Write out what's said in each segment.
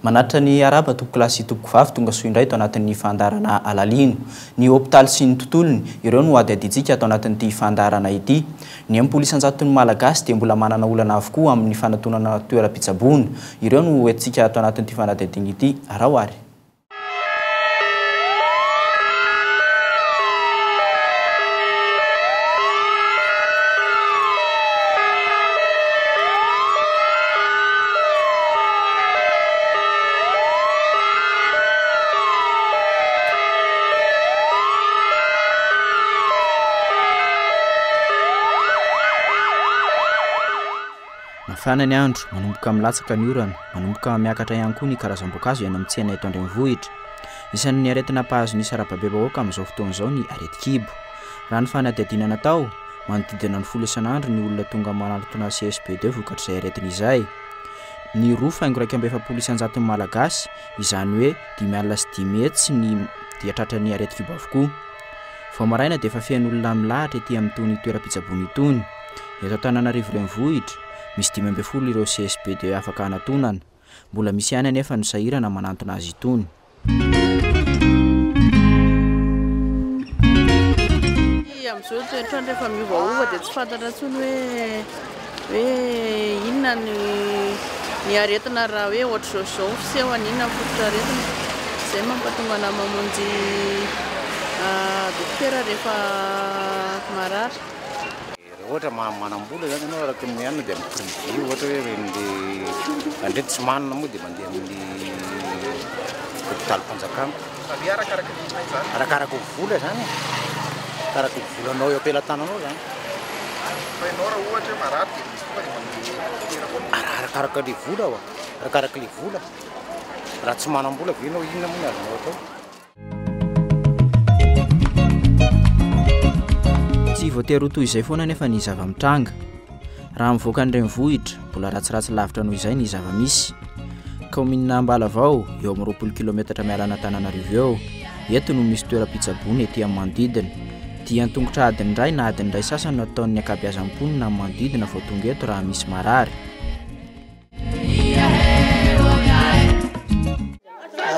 Manatitra ny arahaba tompokolahy sy tompokovavy tonga soa indray ato anatin'ny fandaharana Alalino. Ny hopitaly sy ny tontolony, ireo no hadihadiantsika ato anatin'ity fandaharana ity. Ny 60 isan-jaton'ny Malagasy dia mbola manana olana avokoa amin'ny fanatonana toeram-pitsaboana. Ireo no hoentintsika ato anatin'ity fanadihadiana ity. Araho ary. Mafana ny andro, manomboka milatsaka ny orana, manomboka miakatra ihany koa ny karazam-boankazo eny amin'ny tsena eto an-drenivohitra. Isan'ny aretina mpahazo ny sarababem-bahoaka amin'izao fotoana izao ny aretin-kibo. Raha ny fanadihadiana natao, manodidina ny folo isan'andro ny olona tonga manatona CSB deux vokatr'izay aretina izay. Ny roa faingo 41 isan-jaton'ny Malagasy, izany hoe 505 ny dia tratran'ny aretin-kibo avokoa. Vao maraina dia efa feno olona milahatra ety amin'itony toeram-pitsaboana itony. Eto Antananarivo renivohitra, misy 15 ireo CSB deux afaka hanatonana. Mbola misy ihany anefa ny sahirana manantona azy itony. Amin'izao toetr'andro efa miovaova dia tsy fantatra intsony hoe hoe inona ny ny aretina raha hoe ohatr'izao sy izao ny fisehony, inona ny fototr'aretina. Izay mampatonga anà mamonjy dokotera rehefa marary. Raha ohatra manam-bola zany ianao araka ny anona dia amin'ny privé ohatra hoe ireny le ndre tsy manana moa dia mandeha amin'ny hopitalim-panjakana. Izany hoe arakaraka ny inona izany? Arakaraka ny vola zany e, arakaraka ny volanao eo am-pelatananao zany. Fa ianao raha ohatra hoe marary dia misy tonga dia mandeha dokotera foana? Arakaraka le vola oa, arakaraka le vola. Raha tsy manam-bola ve ianao inona moa no azonao atao? Tsy voatery ho toy izay foana anefa ny zava-mitranga. Raha mivoaka ny renivohitra, mbola ratsiratsy lavitra noho izay ny zava-misy. Kaominina Ambalavao, eo amin'ny 20 kilometatra miala an'Antananarivo eo. Eto no misy toeram-pitsaboana ety amin'ny manodidina. Dian-tongotra adiny iray na adiny iray sasany no ataon'ny ankabeazan'ny mponina amin'ny manodidina vao tonga eto raha misy marary.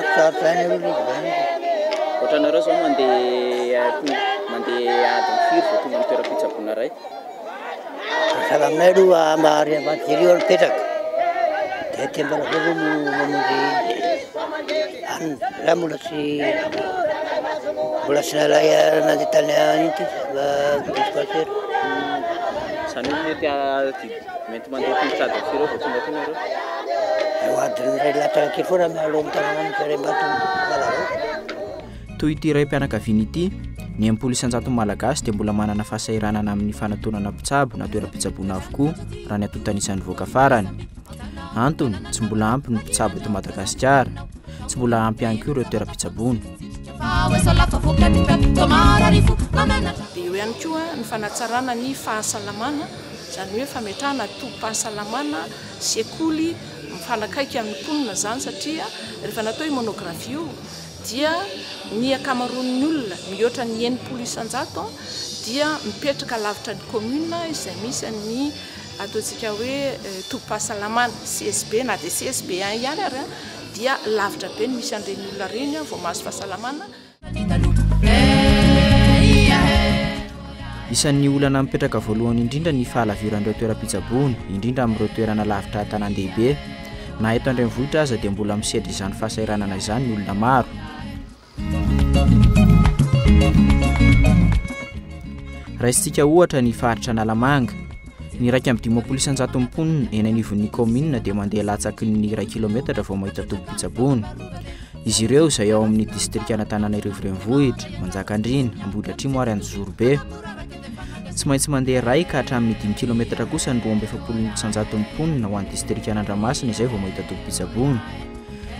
Sarosarotra ihany aloha ilay izy izany. Ohatranareo izao mandeha mandeha adiny firy vao tonga amin'ny toeram-pitsaboana iray? Sahala aminay aloha ary Ambanijery io aho mipetraka. Dia aty Ambalavao aloha no mamonjy hanina. Za mbola tsy mbola tsy nalay nandeha tany iny ty dispensaire. Izany hoe mety Mety mandeha tongotra adiny firy eo vao tonga aty nareo? Eo adiny iray latsaka kely foana miala ao amin'ny tanàna misy Harembato Ambalavao. Toy ity raim-pianakaviana ity, ny 60 isan-jaton'ny Malagasy dia mbola manana fahasahiranana amin'ny fanatonana mpitsabo na toeram-pitsaboana avokoa raha ny antontan'isa nivoaka farany. Antony, tsy mbola ampy ny mpitsabo eto Madagasikara, tsy mbola ampy ihany koa ireo toeram-pitsaboana. Dia eo ihany koa ny fanatsarana ny fahasalamana Izany hoe fametrahana tobim-pahasalamana, sekoly mifanakaiky amin'ny mponina izany satria rehefa natao io monographie io dia ny ankamaroan'ny olona mihoatra ny 60% dia mipetraka lavitra ny commune izay misy ny ataontsika hoe tobim-pahasalamana, CSB, na dia CSB un ihany ary dia lavitra be ny misy an'ireny olona ireny vao mahazo fahasalamana. Isan'ny olana mipetraka voalohany indrindra ny fahalaviran'ireo toeram-pitsaboana, indrindra amin'ireo toerana lavitra tanàn-dehibe. Na eto an-drenivohitra aza dia mbola misedra izany fahasahiranana izany ny olona maro. Raisintsika ohatra ny faritra Analamanga. Ny 51 isan-jaton'ny mponina eny anivon'ny kaominina dia mandeha latsaky ny iray kilometatra vao mahita tobim-pitsaboana. Izy ireo izay ao amin'ny distrikan'Antananarivo Renivohitra, Manjakandriana, Ambohidratrimo ary Anjozorobe. Tsy maintsy mandeha iray ka hatramin'ny dimy kilometatra kosa ny 42 isan-jaton'ny mponina ho an'ny distrikan'Andramasina izay vao mahita tobim-pitsaboana.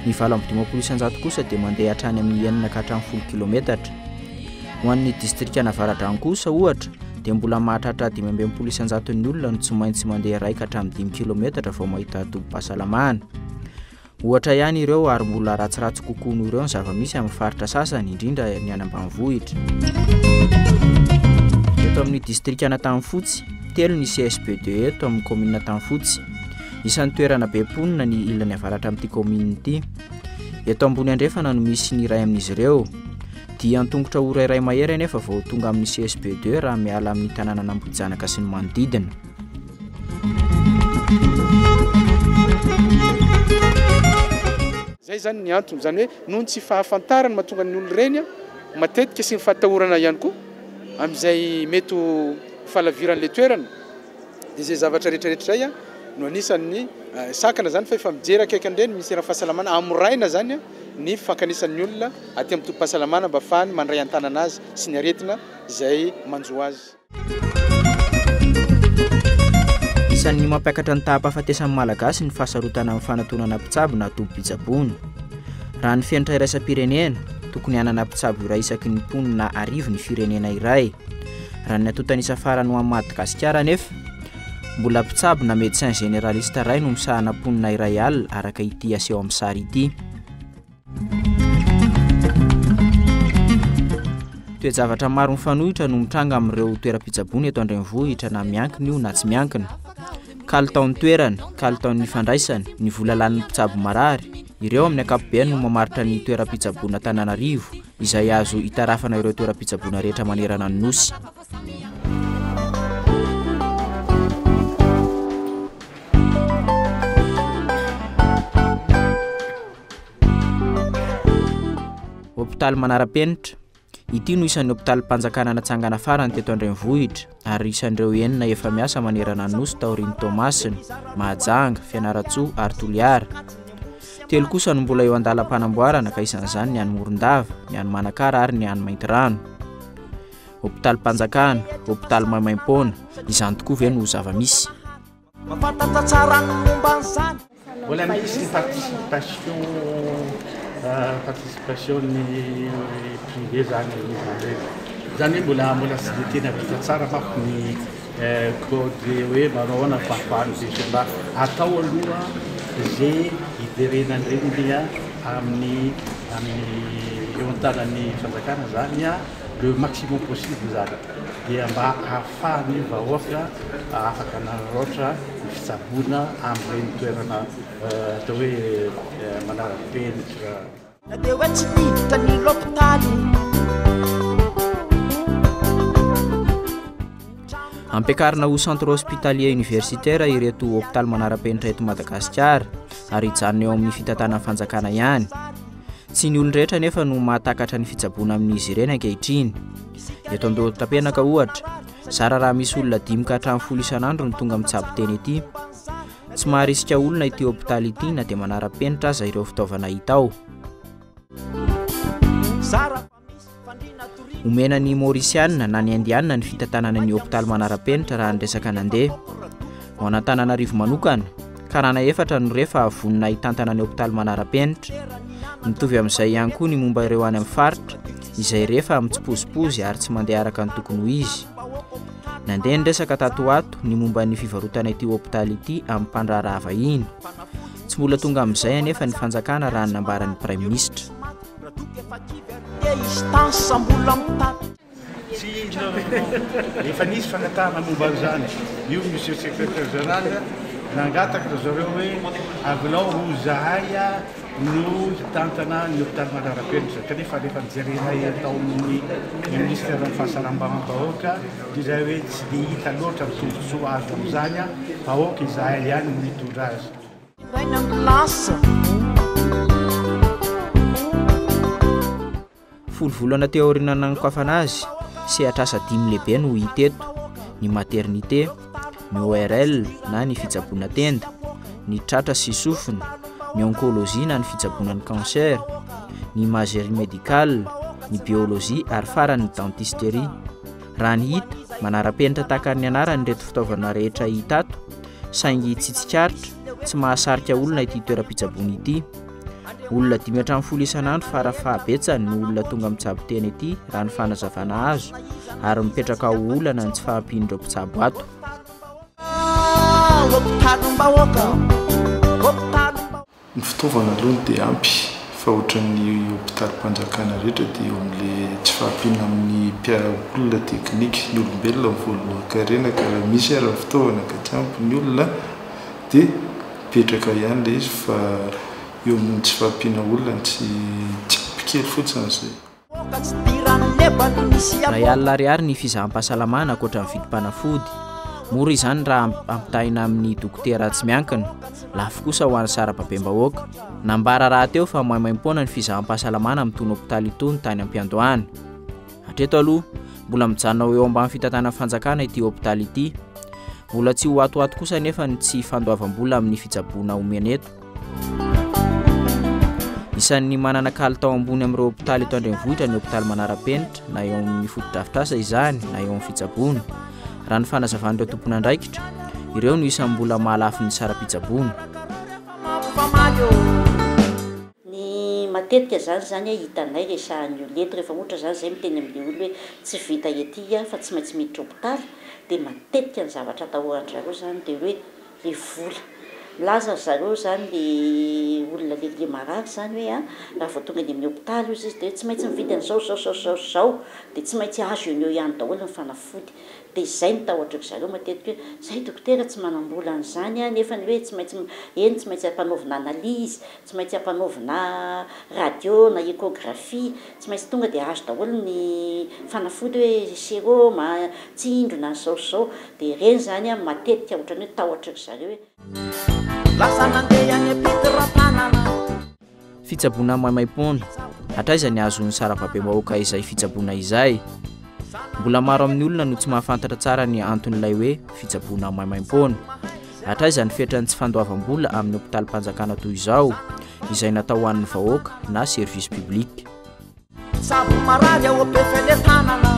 Ny 58 isan-jato kosa dia mandeha hatrany amin'ny enina ka hatramin'ny folo kilometatra. Ho an'ny distrikan'Avaradrano kosa, ohatra, dia mbola mahatratra 65 isan-jaton'ny olona no tsy maintsy mandeha iray ka hatramin'ny dimy kilometatra vao mahita tobim-pahasalamana. Ohatra ihany ireo ary mbola ratsiratsy kokoa noho ireo ny zava-misy amin'ny faritra sasany, indrindra ny any ambanivohitra. Eto amin'ny distrikan'Antanifotsy, telo ny CSB deux eto amin'ny kaominina Antanifotsy. Isan'ny toerana be mponina ny ilany avaratra amin'ity kaominina ity. Eto ambony andrefana no misy ny iray amin'izy ireo. Dia an-tongotra ora iray mahery anefa vao tonga amin'ny CSB deux raha miala amin'ny tanànan'Ambohijanaka sy ny manodidina. Izay izany ny antony, izany hoe noho ny tsy fahafantarana mahatonga ny olona ireny matetika sy ny fahatahorana ihany koa amin'izay mety ho fahalaviran'ilay toerana dia izay zavatra rehetra rehetra izay no anisan'ny sakana izany fa efa mijery akaiky an'ireny ny minisiteran'ny fahasalamana hamoraina izany ny fankanisan'ny olona aty amin'ny tobim-pahasalamana mba hahafahany mandray an-tanana azy sy ny aretina izay manjo azy. Isan'ny mampiakatra ny taham-pahafatesan'ny Malagasy ny fahasarotana amin'ny fanatonana mpitsabo na tobim-pitsaboana. Raha ny fenitra iraisam-pirenena, tokony hanana mpitsabo iray isaky ny mponina arivo ny firenena iray. Raha ny antontan'isa farany ho an'i Madagasikara anefa, mbola mpitsabo na médecin généraliste iray no misahana mponina iray alina araka ity aseho amin'ny sary ity. Toe-javatra maro mifanohitra no mitranga amin'ireo toeram-pitsaboana eto an-drenivohitra na miankina io na tsy miankina. Kalitaon'ny toerana, kalitaon'ny fandraisana, ny vola lanin'ny mpitsabo marary, ireo amin'ny ankapobeny no mamaritra ny toeram-pitsaboana Antananarivo izay azo itarafana ireo toeram-pitsaboana rehetra manerana ny Nosy. Hopitaly manara-penitra. Ity no isan'ny hopitalim-panjakana natsangana farany teto an-drenivohitra ary isan'ireo enina efa miasa manerana ny Nosy taorian'i Toamasina, Mahajanga, Fianarantsoa ary Toliara. Telo kosa no mbola eo an-dalam-panamboarana ka isan'izany ny any Morondava, ny any Manakara ary ny any Maintirano. Hopitalim-panjakana, hopitaly maimaimpoana, izany tokoa ve no zava-misy? Mahafantatra tsara ny momba an'izany. Mbola misy ny participation participation ny privé zany amin'izany hoe zany hoe mbola mbola tsy dia tena vita tsara manko ny code hoe manao ahoana ny fahafahan'ny DG mba atao aloha ze hiverenan'ireny amin'ny amin'ny eo an-tanan'ny fanjakana zany le maximum possible zany dia mba ahafahan'ny vahoaka afaka hanararaotra ny fitsaboana amin'ireny toerana atao hoe manara-penitra. Na dia hoe tsy niditra ny lopitaly. Ampiakarina ho centre hospitalier universitaire ireto hopitaly manara-penitra eto Madagasikara ary hijanona eo amin'ny fitantanan'ny fanjakana ihany. Tsy ny olon-drehetra anefa no mahatakatra ny fitsaboana amin'izy ireny ankehitriny. Eto Andohatapenaka ohatra, zara raha misy olona dimy ka hatramin'ny folo isan'andro no tonga mitsabo tena ety. Tsy maharisika olona ity hopitaly ity na dia manara-penitra aza ireo fitaovana hita ao. Omena ny Maorisiana na ny Indiana ny fitantanana ny hopitaly manara-penitra raha ny resaka nandeha. Ho an'Antananarivo manokana, karana efatra no re fa vonona hitantana ny hopitaly manara-penitra. Mitovy amin'izay ihany koa ny momba ireo any amin'ny faritra, izay re fa mitsipozipozy ary tsy mandeha araka ny tokony ho izy. Nandeha ny resaka tato ho ato ny momba ny fivarotana ity hopitaly ity amin'ny mpandraharaha vahiny. Tsy mbola tonga amin'izay anefa ny fanjakana raha ny nambaran'ny praiminisitra. Tsy efa nisy fangatahana momba an'izany. Io Monsieur Secrétaire Général nangataka ry zareo hoe avelao ho izahay no hitantana ny hopitaly manara-penitra. Kanefa rehefa nijerenay tao amin'ny Ministeran'ny Fahasalamam-bahoaka dia izahay hoe tsy dia hita loatra ny tombontsoa azo amin'izany fa aoka izahay ihany no hitondra azy. Folo volana teo aoriana nanokafana azy, sehatr'asa dimy lehibe no hita eto, ny maternité, ny ORL na ny fitsaboana tenda, ny tratra sy sofina, ny oncologie na ny fitsaboana ny cancer, ny imagerie médicale, ny biologie ary farany ny dentisterie. Raha ny hita, manara-penitra tahaka ny anarany ireto fitaovana rehetra hita ato, saingy tsy tsikaritra, tsy mahasarika olona ity toeram-pitsaboana ity. Olona dimy hatramin'ny folo isan'andro fara fahabetsany no olona tonga mitsabo tena ety raha ny fanazavana azo ary mipetraka ho olana ny tsy fahampian'ireo mpitsabo ato. Ny fitaovana aloha dia ampy fa ohatran'ny hopitalim-panjakana rehetra dia eo amin'ilay tsy fahampiana amin'ny mpiara-olona teknika, ny olombelona no voalohan-karena ka raha misy ary ny fitaovana ka tsy ampy ny olona dia mipetraka ihany ilay izy fa eo amin'ny tsy fahampiana olona no tsy tsy ampy kely fotsiny izay. Iray alina ariary ny fizaham-pahasalamana ankoatra ny vidim-panafody. Mora izany raha ampitahaina amin'ny dokotera tsy miankina. Lafo kosa ho an'ny sarababem-bahoaka. Nambara rahateo fa maimaimpoana ny fizaham-pahasalamana amin'itony hopitaly itony tany am-piandohana. Hatreto aloha, mbola mijanona ho eo ambany fitantanan'ny fanjakana ity hopitaly ity. Mbola tsy ho ato ho ato kosa anefa ny tsy fandoavam-bola amin'ny fitsaboana omena eto. Isan'ny manana kalitao ambony amin'ireo hopitaly eto an-drenivohitra ny hopitaly manara-penitra na eo amin'ny fotodrafitrasa izany na eo amin'ny fitsaboana. Raha ny fanazavan'ireo tompon'andraikitra, ireo no isan'ny mbola mahalafo ny saram-pitsaboana. Ny matetika zany zany a hitanay resahan'ny olona eto rehefa ohatra zany zay miteny amin'le olona hoe tsy vita ety fa tsy maintsy miditra hopitaly dia matetika ny zavatra atahoran-dry zareo zany dia hoe le vola. Milaza ry zareo izany le olona le le marary izany hoe an, raha vao tonga eny amin'ny hopitaly ozy izy dia tsy maintsy mividy an'izao izao izao izao izao, dia tsy maintsy azo eo no eo ihany daholo ny fanafody. Dia izay no tahotry ry zareo matetika hoe, izay dokotera tsy manam-bola an'izany an, nefa ny hoe tsy maintsy, eny tsy maintsy ampanaovina analyse, tsy maintsy ampanaovina radio na echographie, tsy maintsy tonga dia azo daholo ny fanafody hoe sérum, tsindrona, izao sy izao, dia ireny izany an matetika ohatran'ny hoe tahotry ry zareo hoe. Lasa nandeha any am-pity ratanana. Fitsaboana maimaimpoana, hatraiza ny hahazoan'ny sarababem-bahoaka izay fitsaboana izay? Mbola maro amin'ny olona no tsy mahafantatra tsara ny anton'ilay hoe fitsaboana maimaimpoana. Hatraiza ny fetran'ny tsy fandoavam-bola amin'ny hopitalim-panjakana toy izao, izay natao ho an'ny vahoaka na service public. Mpitsabo marary ao Befeletanana.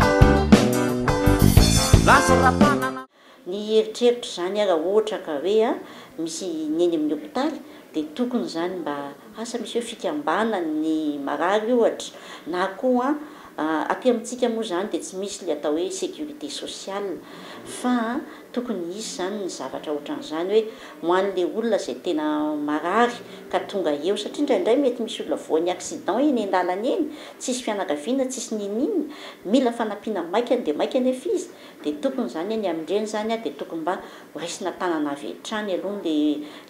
Lasa ratanana. Ny eritreritro izany raha ohatra ka hoe misy ny eny amin'ny hopitaly dia tokony izany mba asa misy hoe fikambanan'ny marary ohatra na koa aty amintsika moa izany dia tsy misy ilay atao hoe sécurité sociale fa tokony hisy izany ny zavatra ohatran'izany hoe ho an'ilay olona izay tena marary ka tonga eo satria indraindray mety misy olona voan'ny accident eny an-dalana eny tsisy fianakaviana tsisy n'inon'inona mila fanampiana maika dia maika nefa izy dia tokony izany ny amin'ireny izany dia tokony mba ho raisina tanana avy hatrany aloha le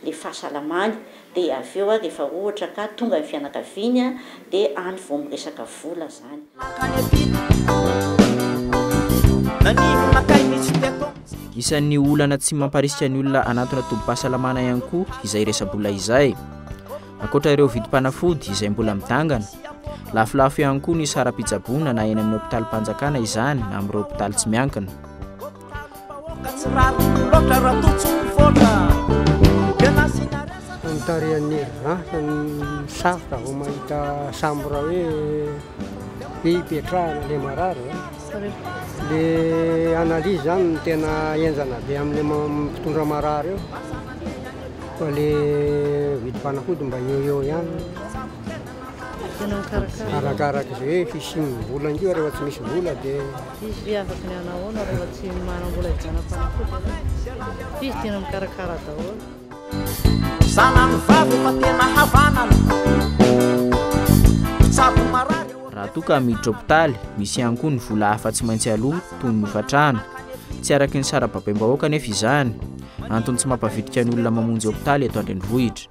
le fahasalamany dia avy eo rehefa ohatra ka tonga ny fianakaviany dia any vao miresaka vola izany. Isan'ny olana tsy mamparisika ny olona hanantona tobim-pahasalamana ihany koa izay resa-bola izay. Ankoatra ireo vidim-panafody izay mbola midangana, lafolafo ihany koa ny saram-pitsaboana na eny amin'ny hopitalim-panjakana izany na amin'ireo hopitaly tsy miankina. Ny tarehan'ny urgence no sarotra vao mahita chambre hoe hoe hipetrahana le marary zany. Le analyse zany no tena henjana be am'le mpitondra marary eo fa le vidim-panafody mba eo eo ihany. Tena mikarakara. Arakaraka izay hoe fisian'ny vola koa rehefa tsy misy vola dia. Izy ve afaka ny hanao ahoana rehefa tsy manam-bola hividianam-panafody ianao? F'izy tena mikarakara daholo. Zanany vavy efa tena havanana. Mpitsabo marary ao. Raha toa ka miditra hopitaly, misy ihany koa ny vola hafa tsy maintsy aloa toy ny hofantrano. Tsy araky ny sarababem-bahoaka anefa izany, antony tsy mampavitrika ny olona mamonjy hopitaly eto an-drenivohitra.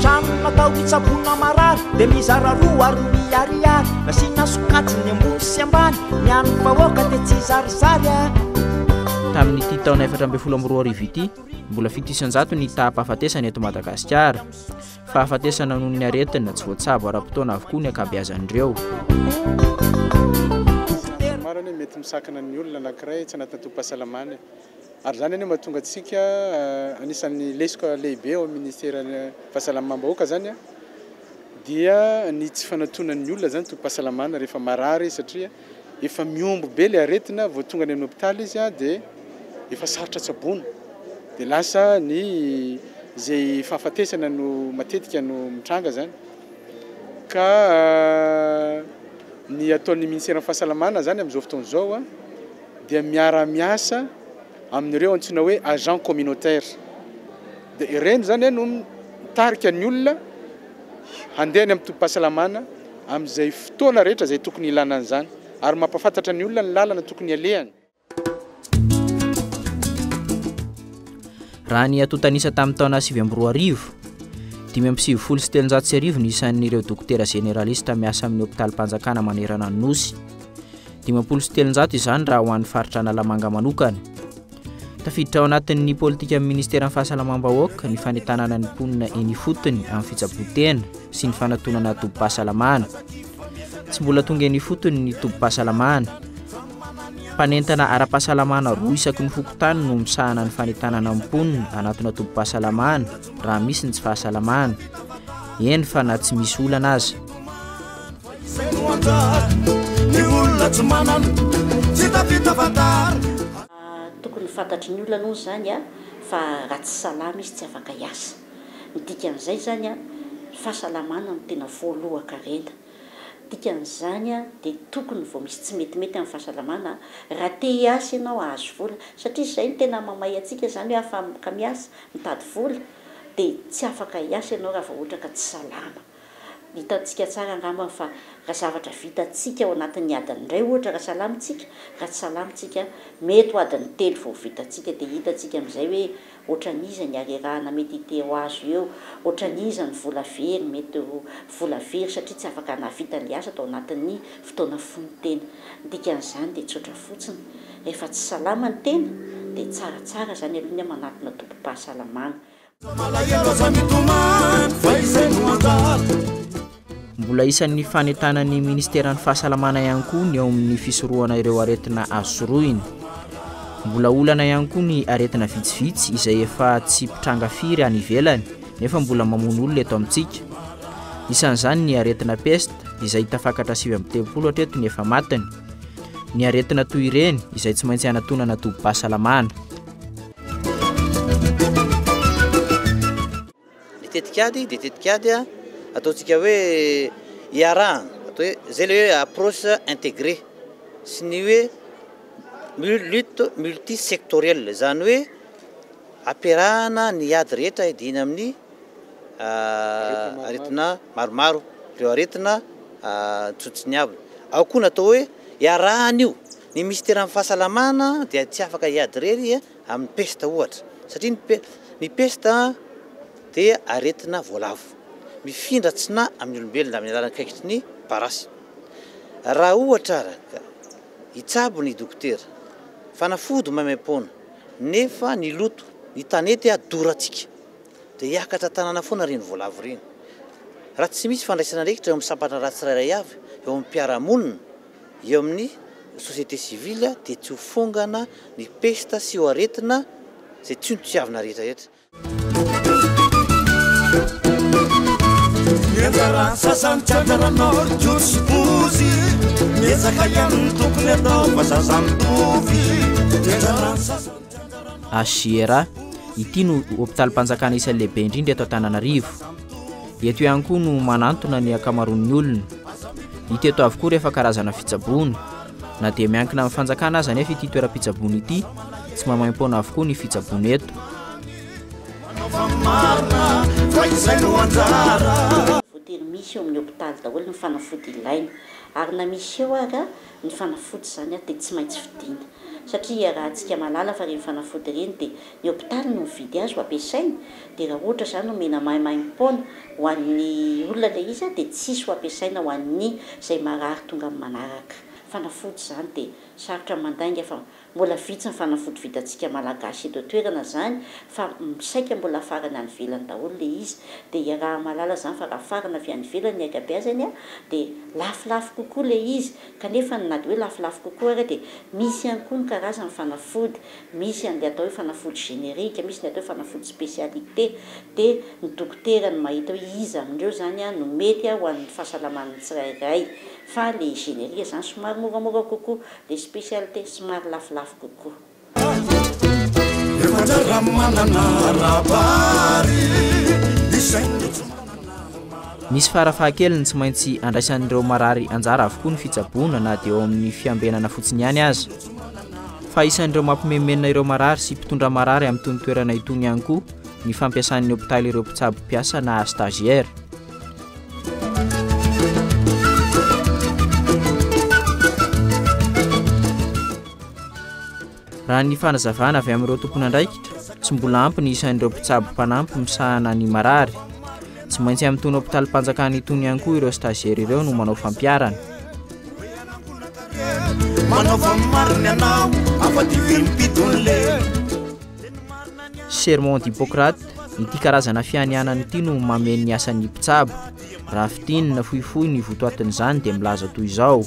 Trano natao hitsaboana marary dia mizara roa ary miharihary, nasiana sokajiny ambony sy ambany, ny an'ny vahoaka dia tsy zarizary a. Tamin'ity taona 2014 ity, mbola 7% ny taham-pahafatesana eto Madagasikara. Fahafatesana noho ny aretina tsy voatsabo ara-potoana avokoa ny ankabeazan'ireo. Maro anie mety misakana ny olona anankiray tsy anatina tobim-pahasalamana e. Ary izany anie mahatonga antsika anisan'ny lesoka lehibe ao amin'ny ministeran'ny fahasalamam-bahoaka izany dia ny tsy fanatonan'ny olona izany tobim-pahasalamana rehefa marary izy satria Efa mihombo be le aretina vao tonga any amin'ny hopitaly izy dia efa sarotra tsaboina dia lasa ny izay fahafatesana no matetika no mitranga zany ka ny ataon'ny ministeran'ny fahasalamana zany amin'izao fotoana izao dia miara-miasa. amin'ireo antsoina hoe agents communautaires. Dia ireny izany no mitarika ny olona handeha any amin'ny tobim-pahasalamana amin'izay fotoana rehetra izay tokony hilana an'izany ary mampahafantatra ny olona ny lalana tokony alehany. Raha ny antontan'isa tamin'ny taona 2009, 1395 ny isan'ireo dokotera zeneralista miasa amin'ny hopitalim-panjakana manerana ny Nosy. 350 izany raha ho an'ny faritra Analamanga manokana. Tafiditra ao anatin'ny politikan'ny ministeran'ny fahasalamam-bahoaka ny fanentanana ny mponina eny ifotony amin'ny fitsaboan-tena sy ny fanatonana tobim-pahasalamana. Tsy mbola tonga eny ifotony ny tobim-pahasalamana. Mpanentana ara-pahasalamana roa isaky ny fokontany no misahana ny fanentanana ny mponina hanatona tobim-pahasalamana raha misy ny tsy fahasalamana, eny fa na tsy misy olana aza. Tokony ho fantatry ny olona aloha izany fa raha tsy salama izy tsy afaka hiasa. Ny dikan'izay izany, ny fahasalamana no tena voalohan-karena. Dikan'izany dia tokony vao misy tsy metimety amin'ny fahasalamana, raha te hiasa ianao hahazo vola, satria izay no tena mamay antsika izany hoe afaka miasa, mitady vola, dia tsy afaka hiasa ianao raha vao ohatra ka tsy salama. Hitantsika tsara angambany fa raha zavatra vitantsika ao anatin'ny adiny iray ohatra raha salama isika, raha tsy salama isika mety ho adiny telo vao vitantsika dia hitantsika amin'izay hoe Ohatran'iza ny harerahana mety hite ho azo eo, ohatran'iza ny vola very mety ho vola very satria tsy afaka nahavita an'ilay asa tao anatin'ny fotoana fohy ny tena. Ny dikan'izany dia tsotra fotsiny, rehefa tsy salama ny tena dia tsaratsara izany aloha ny manatona tobim-pahasalamana. Malahelo aza mitomany fa izay no anjara. Mbola isan'ny fanentanan'ny ministeran'ny fahasalamana ihany koa ny eo amin'ny fisorohana ireo aretina azo sorohina. Mbola olana ihany koa ny aretina vitsivitsy izay efa tsy mpitranga firy any ivelany nefa mbola mamono olona eto amintsika. Isan'izany ny aretina peste izay tafakatra 39 hatreto ny efa matiny. Ny aretina toy ireny izay tsy maintsy hanatonana tobim-pahasalamana. Ny tetikady dia tetikady ataontsika hoe iarahana, atao hoe zay le hoe approche intégrée sy ny hoe lutte multisectorielle, izany hoe ampiarahana ny ady rehetra hiadiana amin'ny aretina maromaro, ireo aretina tsinontsiniavina. Ao koa ny atao hoe iarahana io, ny minisiteran'ny fahasalamana dia tsy afaka hiady irery amin'ny pesta ohatra, satria ny pe- ny pesta dia aretina voalavo, mifindra tsy na amin'ny olombelona amin'ny alalan'ny kaikitry ny parasy. Raha ohatra ara ka hitsabo ny dokotera, fanafody maimaimpoana, nefa ny loto, ny tanety adorantsika, dia hiakatra tanàna foana ireny voalavo ireny. Raha tsy misy fandraisana andraikitra eo amin'ny sampan-draharaha tsirairay avy, eo amin'ny mpiara-monina, Eo amin'ny société civile dia tsy ho fongana ny pesta sy io aretina izay tsy notiavina rehetra rehetra. Ny anjaran'ny sasany tsy anjaranao ry Jojo sy Bozy Miezaka ihany ny tokony atao fa zaza mitovy Ny anjaran'ny sasany tsy anjaranao HJRA, Ity no hopitalim-panjakana isan'ny lehibe indrindra eto Antananarivo. Eto ihany koa no manantona ny ankamaroan'ny olona. Hita eto avokoa rehefa karazana fitsaboana. Na dia miankina amin'ny fanjakana aza anefa ity toeram-pitsaboana ity, tsy maimaimpoana avokoa ny fitsaboana eto. Voatery misy eo amin'ny hopitaly daholo ny fanafody ilaina ary na misy eo ara ny fanafody izany dia tsy maintsy vidiana satria iarahantsika mahalala fa ireny fanafody ireny dia ny hopitaly no mividy azy ho ampiasaina dia raha ohatra izany omena maimaimpoana ho an'ny olona ilay izy dia tsisy ho ampiasaina ho an'ny izay marary tonga amin'ny manaraka fanafody izany dia sarotra ny mandainga fa mbola vitsy ny fanafody vitantsika malagasy eto an-toerana izany fa saika mbola afarana any ivelany daholo ilay izy dia iaraha-mahalala izany fa raha afarana avy any ivelany ny ankabeazany dia lafolafo kokoa ilay izy kanefa na dia hoe lafolafo kokoa ary dia misy ihany koa ny karazany fanafody Misy an'ilay atao hoe fanafody générique, misy ny atao hoe fanafody spécialité, dia ny dokotera no mahita hoe iza amin'ireo izany no mety ho an'ny fahasalaman'ny tsirairay, fa ilay générique izany somary moramora kokoa, ilay spécialité somary lafolafo kokoa. Efa anjara manana rabary izay no tsy manana marary. Misy farafahakeliny tsy maintsy andraisan'ireo marary anjara avokoa ny fitsaboana na dia eo amin'ny fiambenana fotsiny ihany aza. Fa isan'ireo mampimenomenona ireo marary sy mpitondra marary amin'itony toerana itony ihany koa ny fampiasan'ny hopitaly ireo mpitsabo mpiasa na stagiaire. Raha ny fanazavana avy amin'ireo tompon'andraikitra, tsy mbola ampy ny isan'ireo mpitsabo mpanampy misahana ny marary. Tsy maintsy amin'itony hopitalim-panjakana itony ihany koa ireo stagiaire ireo no manao fampiharana. Serment d'Hippocrate, ity karazana fianianana ity no mameno ny asan'ny mpitsabo. Raha fintinina fohifohy ny votoatin'izany dia milaza toy izao,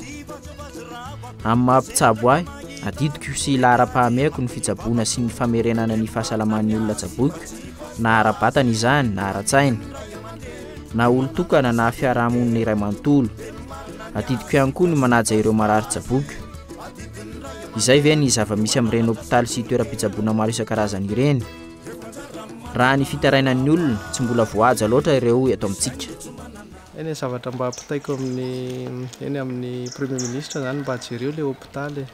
Amin'ny maha mpitsabo ahy, adidiko sy laharam-pahamehako ny fitsaboana sy ny famerenana ny fahasalaman'ny olona tsaboiko, na ara-batana izany na ara-tsaina, na olon-tokana na fiarahamonina iray manontolo. Adidiko ihany koa ny manaja ireo marary tsaboiko. Izay ve ny zava-misy amin'ireny hopitaly sy toeram-pitsaboana maro isan-karazany ireny? Raha ny fitarainan'ny olona, tsy mbola voahaja loatra ireo eto amintsika. Eny e, zavatra mba ampitaiko amin'ny eny amin'ny Premier Ministre zany mba jereo le hopitaly e.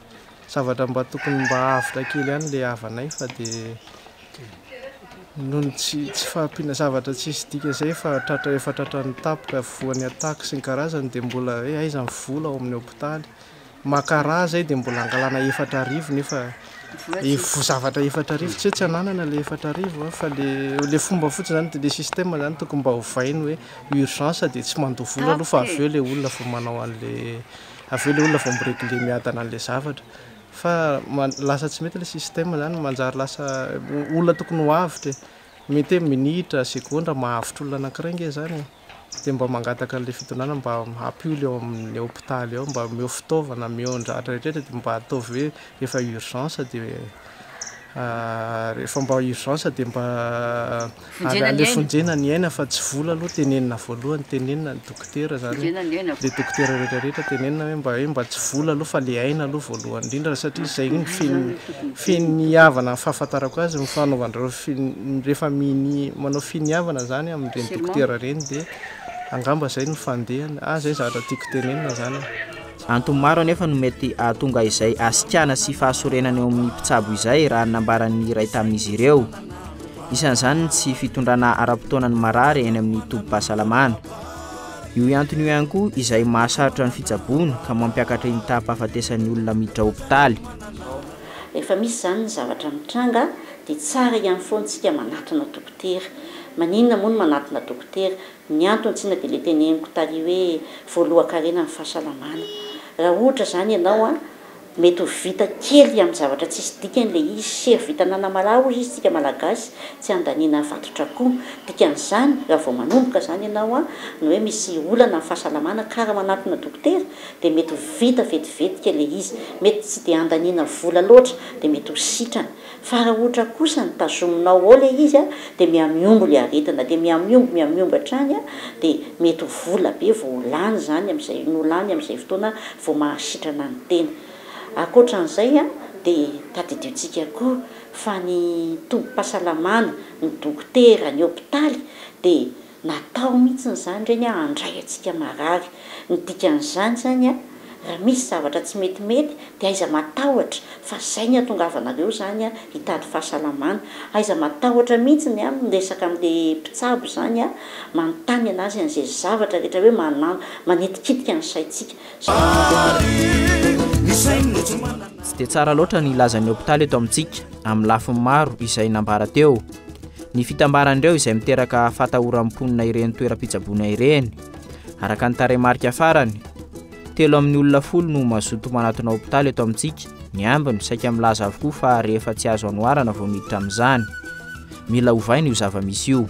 Zavatra mba tokony mba avotra kely ihany le havanay fa de noho ny tsy tsy fahampiana zavatra tsisy dika zay efa tratra efa tratran'ny tapoka voan'ny attaque sy ny karazany de mbola hoe aiza ny vola ao amin'ny hopitaly. Maka ra zay dia mbola angalana 4000 nefa zavatra 4000 tsy hoe tsy ananana le 4000 fa le le fomba fotsiny zany le système zany tokony mba ovainy hoe urgence dia tsy mandoa vola aloha fa avy eo le olona vao manao an'le avy eo le olona vao mi-regler miadana an'le zavatra fa lasa tsy mety le système zany manjary lasa olona tokony ho avotra e mety hoe minitra segondra mahavotra olona anankiray nge zany e. Dia mba mangataka an'ilay fitondrana mba hampiola eo amin'ny hopitaly eo, mba omeo fitaovana, omeo ny zavatra rehetra dia mba ataovy hoe rehefa urgence dia rehefa mba urgence dia mba aleo vonjena ny aina fa tsy vola aloha tenenina voalohany, tenenina ny dokotera izany, ilay dokotera rehetra rehetra tenenina hoe mba hoe mba tsy vola aloha fa ilay aina aloha voalohany indrindra satria izay no finiavana ny fahafantarako azy ny fanaovan-dreo rehefa minia manao finiavana zany amin'ireny dokotera ireny dia angamba zay no fandehany, ah zay zavatra tiako tenenina zany e. Antony maro anefa no mety hahatonga izay hasikana sy fahasorenana eo amin'ny mpitsabo izay raha ny nambaran'ny iray tamin'izy ireo. Isan'izany ny tsy fitondrana ara-potoana ny marary eny amin'ny tobim-pahasalamana. Io antony io ihany koa izay mahasarotra ny fitsaboana ka mampiakatra iny taham-pahafatesan'ny olona miditra hopitaly. Rehefa misy izany ny zavatra mitranga dia tsara ihany foana tsika manatona dokotera. Maninona moa no manatona dokotera? Ny antony tsinona dia ilay teneniko tary hoe voalohan-karena ny fahasalamana. Raha ohatra izany ianao an, mety ho vita kely amin'ny zavatra tsisy dikany ilay izy, sery vita an'anamalaho hozy izy tsika malagasy, tsy andaniana vatotr'akoho. Dikan'izany raha vao manomboka izany ianao an, ny hoe misy olana amin'ny fahasalamana ka raha manatona dokotera dia mety ho vita vetivetika ilay izy, mety tsy dia andaniana vola loatra dia mety ho sitrana, fa raha ohatra kosa ny tazominao ao ilay izy dia mihamihombo ilay aretina, dia mihamihombo mihamihombo hatrany dia mety ho vola be vao ho lany izany amin'izay no lany amin'izay fotoana vao mahasitrana ny tena. Ankoatran'izay dia tadidiontsika koa fa ny tobim-pahasalamana, ny dokotera, ny hopitaly dia Natao mihitsiny izany ireny handray antsika marary. Ny dikan'izany izany an, raha misy zavatra tsy metimety dia aiza matahotra fa izay ny hatongavanareo izany an hitady fahasalamana. Aiza matahotra mihitsiny an miresaka amin'ilay mpitsabo izany an, manontany an'azy an'izay zavatra rehetra hoe manan- manitikitika ny saintsika. Tsy dia tsara loatra ny lazan'ny hopitaly eto amintsika amin'ny lafiny maro izay nambara teo. Ny fitambaran'ireo izay miteraka fahatahoran'ny mponina ireny toeram-pitsaboana ireny. Araka ny tarehimarika farany, telo amin'ny olona 10 no mazoto manatona hopitaly eto amintsika, ny ambiny saika milaza avokoa fa rehefa tsy azo anoharana vao miditra amin'izany. Mila ovaina io zava-misy io.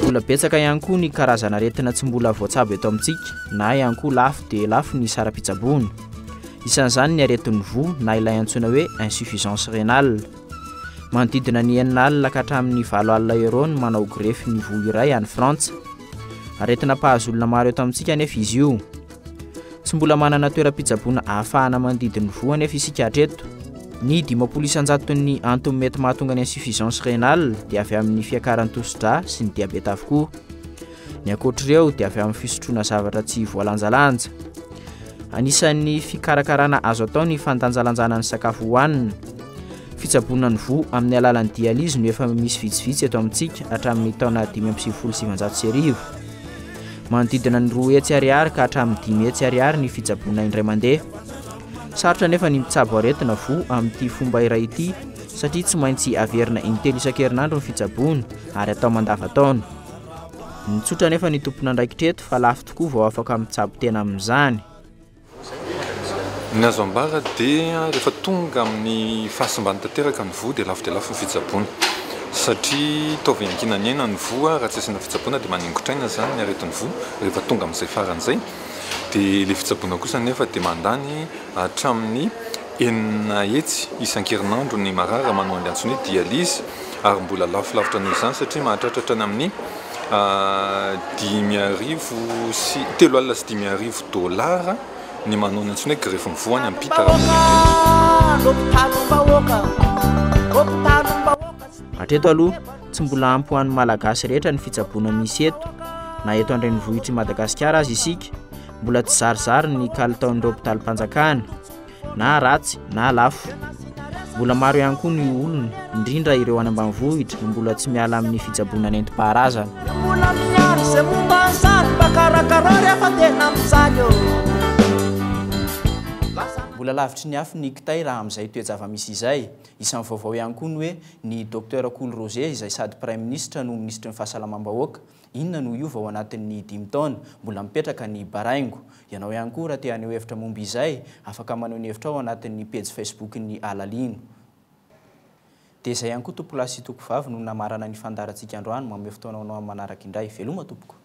Mbola betsaka ihany koa ny karazan'aretina tsy mbola voatsabo eto amintsika na ihany koa lafo dia lafo ny saram-pitsaboana. Isan'izany ny aretin'ny voa na ilay antsoina hoe insuffisance rénale. Manodidina ny 60 ka hatramin'ny 80 euros ny manao greffe ny voa iray any Frantsa. Aretina mpahazo olona maro eto amintsika anefa izy io. Tsy mbola manana toeram-pitsaboana ahafahana mandidy ny voa anefa isika hatreto. Ny 50 isan-jaton'ny antony mety mahatonga ny insuffisance rénale dia avy amin'ny fiakaran'ny tosi-drà sy ny diabeta avokoa. Ny ankoatr'ireo dia avy amin'ny fisotroana zavatra tsy voalanjalanja. Anisan'ny fikarakarana azo atao ny fandanjalanjana ny sakafo hohanina. Fitsaboana ny voa amin'ny alalan'ny dialyse no efa misy vitsivitsy eto amintsika hatramin'ny taona 1995. Manodidina ny 200 ariary ka hatramin'ny 500 ariary ny fitsaboana indray mandeha. Sarotra anefa ny mitsabo aretina voa amin'ity fomba iray ity satria tsy maintsy averina intelo isan-kerinandro ny fitsaboana ary atao mandavantaona. Nitsotra anefa ny tompon'andraikitra eto fa lafo tokoa vao afaka mitsabo tena amin'izany. Ny azo ambara dia rehefa tonga amin'ny fahasimbany tanteraka ny voa dia lafo dia lafo ny fitsaboana satria taova iankinan'ny aina ny voa, raha tsy asiana fitsaboana dia maningotra aina izany ny aretin'ny voa rehefa tonga amin'izay farany izay. Dia ilay fitsaboana kosa anefa dia mandany hatramin'ny 600 isan-kerinandro ny marary raha manao an'ilay antsoina hoe dialyse ary mbola lafo lavitra noho izany satria mahatratra hatrany amin'ny 55 sy 5003 dolara ny manao ny antsoina hoe greffe ny voa any ampita raha mbola indrindra. Hatreto aloha, tsy mbola ampy ho an'ny Malagasy rehetra ny fitsaboana misy eto, na eto an-drenivohitr'i Madagasikara aza isika, mbola tsy zarizary ny kalitaon'ireo hopitalim-panjakana, na ratsy na lafo. Mbola maro ihany koa ny olona, indrindra ireo any ambanivohitra, no mbola tsy miala amin'ny fitsaboana nentim-paharazana. Mbola miandry izay momba an'izany mba karakarao rehefa tena mijaly ô. Mbola lavitry ny afo ny kitay raha amin'izay toe-java-misy izay. Isan'ny vaovao ihany koa ny hoe ny Docteur Kolo Roger izay sady Praiminisitra no Minisitry ny Fahasalamam-bahoaka. Inona no hiova ao anatin'ny dimy taona? Mbola mipetraka ny baraingo. Ianao ihany koa raha te haneho hevitra momba izay, afaka maneho ny hevitrao ao anatin'ny pejy Facebook-n'ny Alalino. Dia izay ihany koa tompokolahy sy tompokovavy no namarana ny fandaharantsika androany. Mamehy fotoana ho anao amin'ny manaraka indray. Veloma tompoko.